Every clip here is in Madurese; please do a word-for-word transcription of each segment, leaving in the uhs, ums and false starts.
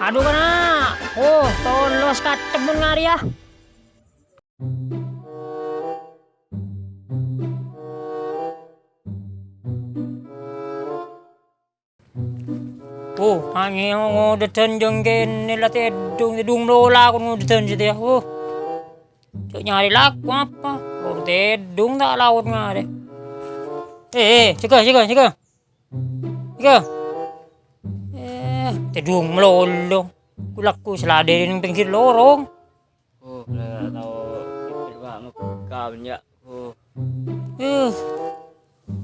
Adu, kana'! Oh, tolos katemmun ngarè, yâ. Oh, angèn ngodâdhân jâng kènè la tèdung, tèdung mlola kon ngodâdhân satèya. Oh. Cè' nyarè lako apa? Lorong tèdung ta' laot ngarè. Eh, eh, jâgâ, jâgâ, jâgâ. Jâgâ. Eh, tèdung malolo. Ghu-lagghu sè la dâri neng pèngghir lorong. Oh, la tao pèpèl, Pak, mabukka' bânnya'. Oh. Eh,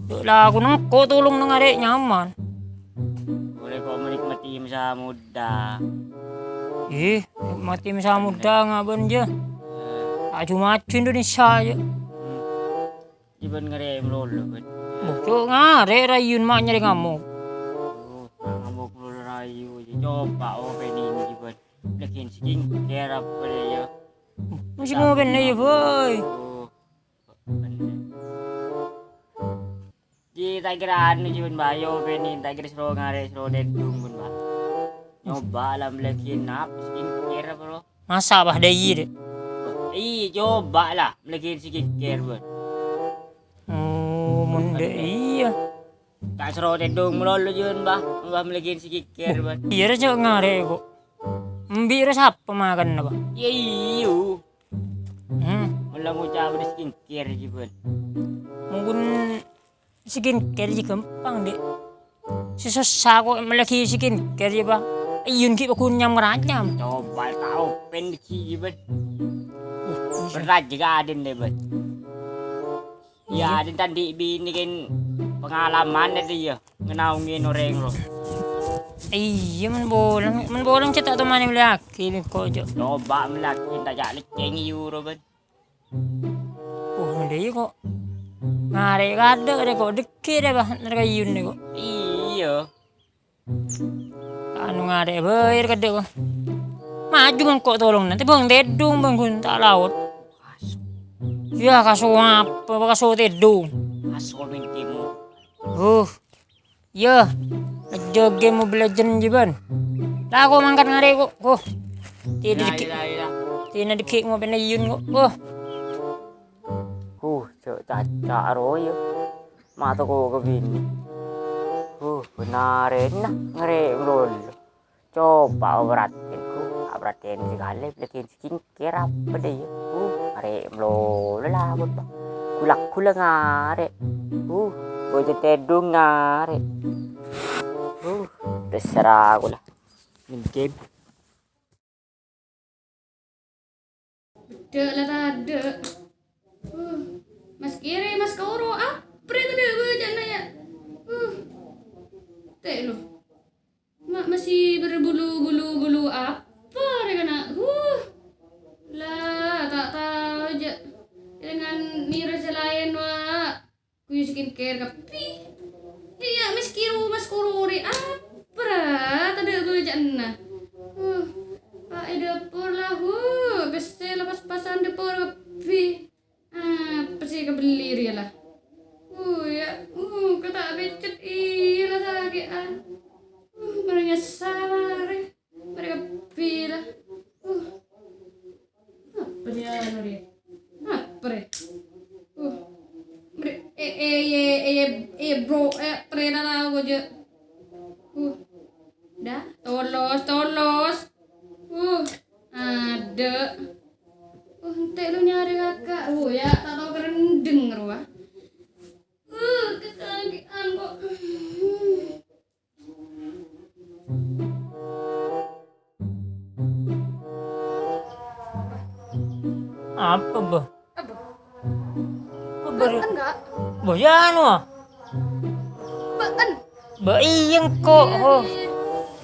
jâ' lako nengko' tolong neng arè' nyaman. Polè ko' menikmati masa muda. Ih, nikmati masa muda ngabân jâ. Eh. Aju-maju Indonesia jâ. Hmm. Jibân ngarè' malolo, bân. Bocco' ngarè' rayun ma' nyarè ngamok. Oh, ngamok malolo rayu. Coba, oh, pènèng jibân. Laghi skincare apa dâ' iyâ? Masih mau pènèng yâ, boy. Oh, bân. Jâ' ta' kèra anu jibân, Bah. Yo, pènèng ta' kèra soro ngarè', soro tèdung, bân, Bah. Nyoba la laghi nap skincare apa, lo? Masa, Bah, dâ' iyâ, Dek? Iyâ, coba la, mellèaghin skincare, bân. Oh, mon dâ' iyâ. Ta' soro tèdung malolo, jân, Bah. Bah, mellèaghin skincare, bân. Iyâ, rè, jâ' ngarè', ko'. Embi' rè sapa makanna, Bah? Iyâ, iyâ. Hmm. Mella ngoca' bâdâ skincare, jibân. Mon skincare jâ ghâmpang, Dek. Sè sossa ko' mellèaghi skincare jâ, Bah. Ayyun ghi' paggun nyam-ranyam. Coba ta' open ghi' jibân. Uh, Berrajâ ka adin dâ', bân. Iyâ, adin ta' andi' binè kèng pangalamanna dâ' iyâ, ngènaongè orèng, lo. Iyâ, mon bolong, mon bolong cè' ta' tomanè mellèaghi, ko' jâ. Coba mellèaghi, ta' jâ' lècèng iyâ, ro, bân. Oh, dâ' iyâ ko'. Ngarè' kadâ' rè ko', dâgghi' rè, Bah, nèr kayun rè ko'. Iyâ. Anu ngarè' bâi rè kadâ' ko'. Maju mangko' tolong nanti, Bâng, tèdung, Bâng, ghun ta' laot. Yâ, kaso apa, kaso tèdung. Kaso mèngkèmu. Uh. Iyâ, jâgâ Mobile Legend jibân. La ko' mangkat ngarè' ko', ko'. Tèdung dâgghi'. Iyâ, iyâ, iyâ. Tèdung dâgghi' ngopèna iyun ko', ko'. Huh, jâ' caca rowa yâ. Ma' tako' ka binè. Huh, bân arèna ngarè' malolo. Coba, oh, perhatian, ku, ah, perhatian sekali, lagi skincare apa dâ' iyâ? Uh, arè' malolo la, apa, Pak? Ghu-lagghu la ngarè'. Uh, bocah tèdung ngarè'. Uh, terserah aku lah. Main game. Dâ' la tadâ'. Uh, maskèrè, maskoro, apa rè tadâ' bâca'na, yâ? Uh, tè' lo. Ma-, masih berbulu-bulu-bulu apa rè kana'? Uh, la, ta' tao jâ'. Dengan nèra sè laèn, wa'. Ghu skincare kabbhi. Iyâ, maskèro, maskoro rè apa ra? Tadâ' bâca'na. Uh, pa' è dâpor la, uh, pèssè la pas-pasan dâpor kabbhi. Apa sè èkabelli rèya la? Uh, yâ, uh, ka ta' pèccet iyâ la sakè'an. Uh, marè nyassa marè. Marè kabbhi la. Uh. Apa rèya anu rèya? Apa rè? Uh. Marè, eh, eh, eh, eh, eh, bro, eh, apa rè la tao ko' jâ'. Uh. Dâ, tolos, tolos. Uh. Adâ'. Uh, ente' lo nyarè kaka'. Uh, yâ, ta' tao kerendeng rowa. Uh, kasakè'an ko'. Apa, Bâ? Apa? Apa, Bâ? Bâ'en, Kak? Bâ, yâ, anu, ah. Bâ'en. Bâ, iyâ, engko', oh. Iya.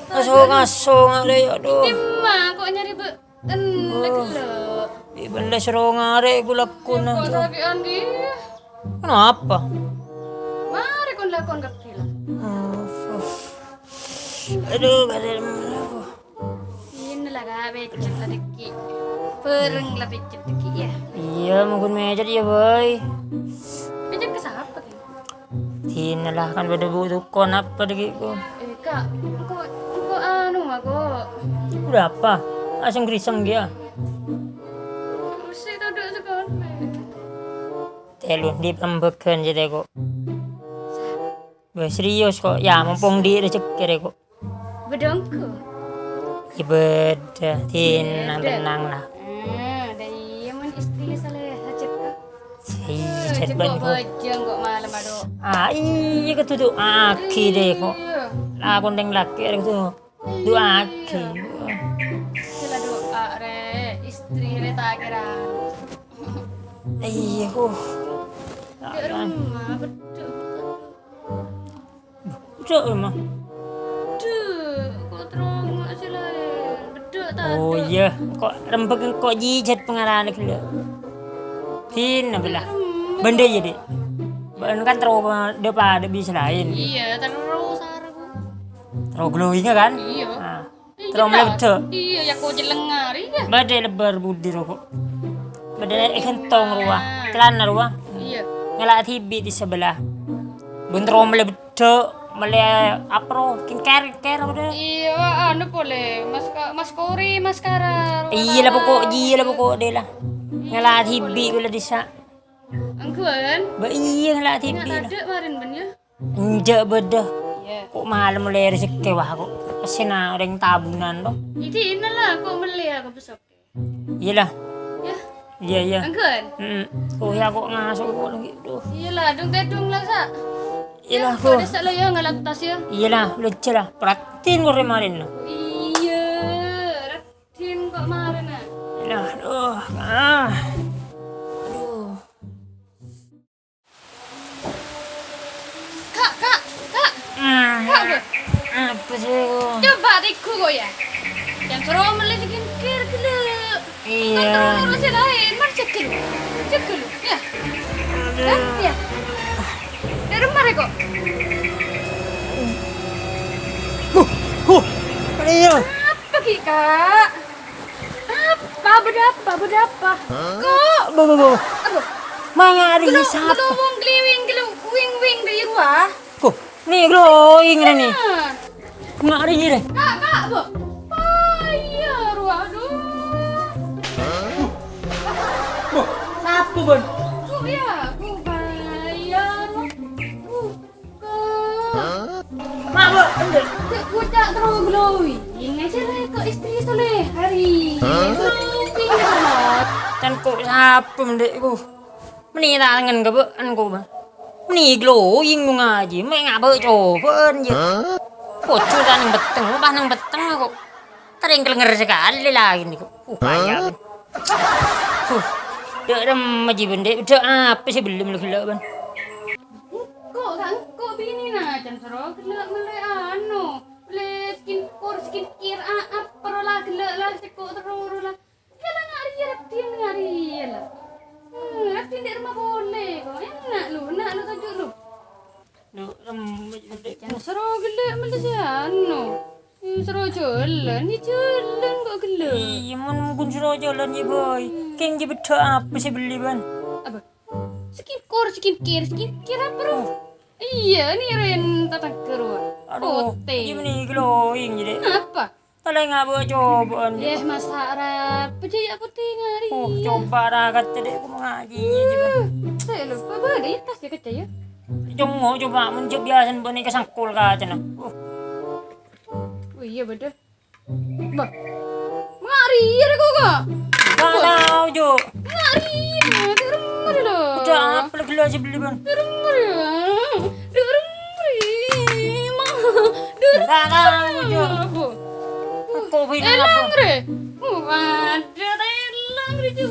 Ngaso-ngaso, ngalè, aduh. Dimma kok nyarè bâ'en, oh. Lagi lo. Di benda sero ngarè' ghu-lagghu na, kok aduh. Sakè'an, ghi. Kenapa? Marè kon lakon kabbhi la. Oh, oh. Aduh, badan aku. Ini la, Kak, pèccet la dâgghi'. Bâreng la pèccet dâgghi', yâ. Iyâ, mungkin mèccet, yâ, Bâi. Pèccet ka sapa, Kak? Dinala kan bâdâ butuh kon apa dâgghi' ko? Eh, Kak, engko', engko' anu, aku. Berapa? Aseng griseng dia. Mesti todok sekolah. Telu di perembegan jadi kok. Wah, serius kok. Ya, mumpung di rezeki re kok. Bedongku. Ya beda, tenang, tenang lah. Ah, ada iya mon istri saleh hajat kok. Iya, cet ban kok. Bajang kok malam aduh. Ah, iya ketudu aki deh kok. Iya. Lah kondeng laki ada ketudu. Du'aake. Sila doa, re, istri, re, ta' kèra. Iya, huh. Dek remma, beddhuk. Beddhuk, remma. Dek, kok terongok sè laèn? Beddhuk, ta'? Oh, iya. Kok rembek, kok jijat pengarane gella'. Dina bella. Remma. Bendhe ya, Dik. Bân kan terro pada bisa laèn. Iya, terro sarengku. Terro glowing kan? Iya. Nah, iya, terro mlè beddhuk. Iya, ya, kok jelengar, iya. Badhe lebbar budi roko'. Badhe èghentong rowa. Celana rowa. Iya. Ngala' dhibi' di sebelah. Bun terro mlè beddhuk, mlè apro, skincare, care apa deh? Iya, anu pole, maska-, maskori, maskara. Iya lah pokok, iya lah pokok deh lah. Iya, ngala' dhibi' pole. Bela disa. Angguan. Ba iya ngala' dhibi' lah. Tadhek marin, Ben, ya? Enjâ' bâdâ. Iya. Kok malem olle rejekke, wah, kok pèssèna orèng tabunan, to. Idina la, kok mellè aku besok. Iya, la. Ya. Iya, iya. Anggun. Mm-mm. Oh, ya, kok ngaso' kok lagi, duh. Iya, la, dung tèdung la, Sa'. Iya, la, ya, kok. Pada sa' la, ya, ngalak tas, ya. Iya, la, lejjâ, la. Perhatiin kok kemarin, la. Iya, perhatiin kok kemarin, ah. Iya, la, duh, ah. Aduh. Kak, Kak, Kak. Hmm. Kak, Bu. Apa sih, Bu? Coba tiku kok ya. Yang suruh meli skincare gelo. Iya. Kan terus sih lain, mar cek gelo. Cek gelo, ya. Aduh. Kan, ya. Dari mana kok? Huh, huh. Iya. Apa ki, Kak? Apa? Bâdâ apa? Bâdâ apa? Kok? Bo, bo, bo. Apa? Mangari sapa? Gelo wong gliwing, gelo wing-wing dâri rowa. Ko, ni glowing rè ni. Nah. Mangari rè. Kak, Kak, bo. Oh, iya, rowa, aduh. Bo, sapa, Bun? Ko, ya, ko, bayar. Hah? Mak, Bu, endek. Cek bocah terus glowing. Ini aja lah ke istri soleh hari. Hah? Glowing. Kan kok sapa mendek ku? Meni tangan ke, Bu, engko, Bu. Meni glowing mau ngaji, mau ngapa cobaan, ya? Hah? Bocor kan yang peteng, pas nang peteng aku. Terengkel ngeri sekali lagi niku. Uh, bahaya. Huh. Dek rem aja, Bun, Dek. Dek apa sih belum lagi lah, Bun? Engko', Kak, engko' binèna can soro gella' mellè anu, mellè skin core, skincare, a-, apa rowa la gella' la cekko' terro rowa la. Kala ngariya raddhin ngariya la. Hmm, raddhin dek remma polè ko'. Enna' lu, enna' lu toju' lu. Dek rem, Dek. Can soro gella' mellè sè anu. Hmm, soro jhâlân, iyâ jhâlân ko' ghellâ'. Iyâ, mon ghun soro jhâlân, yâ, Boy. Kèng jhâ' bâdâ apa sè bellè, Bân? Apa? Skincare, skincare, skincare apa, Ro? Oh. Iyâ, ni ren tatangghâ rowa. Aduh, potè. Iyâ, mènè glowing, jârè. Apa? Palèng abâ' cobaan, yâ. Yeh, masa' ra pajâ yâ potè ngari. Oh, coba ra kata dek, aku mengaji, jârè. Saya lupa, bâdâ yâ tas yâ, kaca yâ. Jongo, coba, mon jhâ' biasa bânnè kasangkol kacana. Oh. Oh iya, bâdâ. Bah. Ngari, ada kok, Kak? Gak tau, Jo. Ngari, ada rumah lo. Udah, apa lagi lo aja beli, Bang? Ada rumah ya. Ada rumah ya. Ada rumah. Gak tau, Jo. Apa? Aku beli apa? Elang, Re. Oh, ada elang, Re, Jo.